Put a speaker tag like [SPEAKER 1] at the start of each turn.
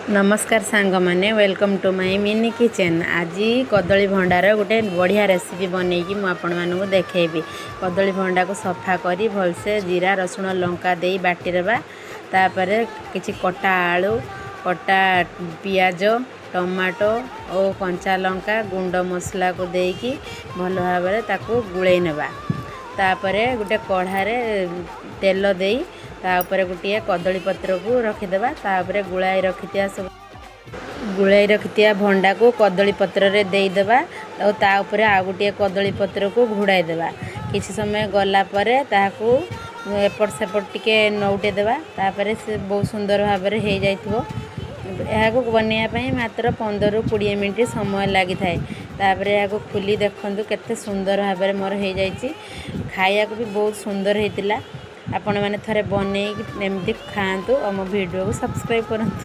[SPEAKER 1] ନମସ୍କାର ସାଙ୍ଗମାନେ, welcome to my mini kitchen। ଆଜି କଦଳୀ ଭଣ୍ଡାର ଗୋଟେ ବଢ଼ିଆ ରେସିପି ବନେଇକି ମୁଁ ଆପଣମାନଙ୍କୁ ଦେଖେଇବି। କଦଳୀ ଭଣ୍ଡାକୁ ସଫା କରି ଭଲସେ ଜିରା, ରସୁଣ, ଲଙ୍କା ଦେଇ ବାଟିଦେବା। ତାପରେ କିଛି କଟା ଆଳୁ, କଟା ପିଆଜ, ଟମାଟୋ ଓ କଞ୍ଚା ଲଙ୍କା, ଗୁଣ୍ଡ ମସଲାକୁ ଦେଇକି ଭଲ ଭାବରେ ତାକୁ ଗୋଳେଇ ନେବା। ତାପରେ ଗୋଟେ କଢ଼ାରେ ତେଲ ଦେଇ ତା ଉପରେ ଗୋଟିଏ କଦଳୀ ପତ୍ରକୁ ରଖିଦେବା। ତା ଉପରେ ଗୋଳାଇ ରଖିଥିବା ଭଣ୍ଡାକୁ କଦଳୀ ପତ୍ରରେ ଦେଇଦେବା ଆଉ ତା ଉପରେ ଆଉ ଗୋଟିଏ କଦଳୀ ପତ୍ରକୁ ଘୋଡ଼ାଇ ଦେବା। କିଛି ସମୟ ଗଲା ପରେ ତାହାକୁ ଏପଟ ସେପଟ ଟିକେ ନଉଟେଇ ଦେବା। ତାପରେ ସେ ବହୁତ ସୁନ୍ଦର ଭାବରେ ହେଇଯାଇଥିବ। ଏହାକୁ ବନେଇବା ପାଇଁ ମାତ୍ର 15ରୁ 20 ମିନିଟ୍ ସମୟ ଲାଗିଥାଏ। ତାପରେ ଏହାକୁ ଖୋଲି ଦେଖନ୍ତୁ, କେତେ ସୁନ୍ଦର ଭାବରେ ମୋର ହେଇଯାଇଛି। ଖାଇବାକୁ ବି ବହୁତ ସୁନ୍ଦର ହେଇଥିଲା। ଆପଣମାନେ ଥରେ ବନେଇକି ଏମିତି ଖାଆନ୍ତୁ ଆଉ ମୋ ଭିଡ଼ିଓକୁ ସବସ୍କ୍ରାଇବ୍ କରନ୍ତୁ।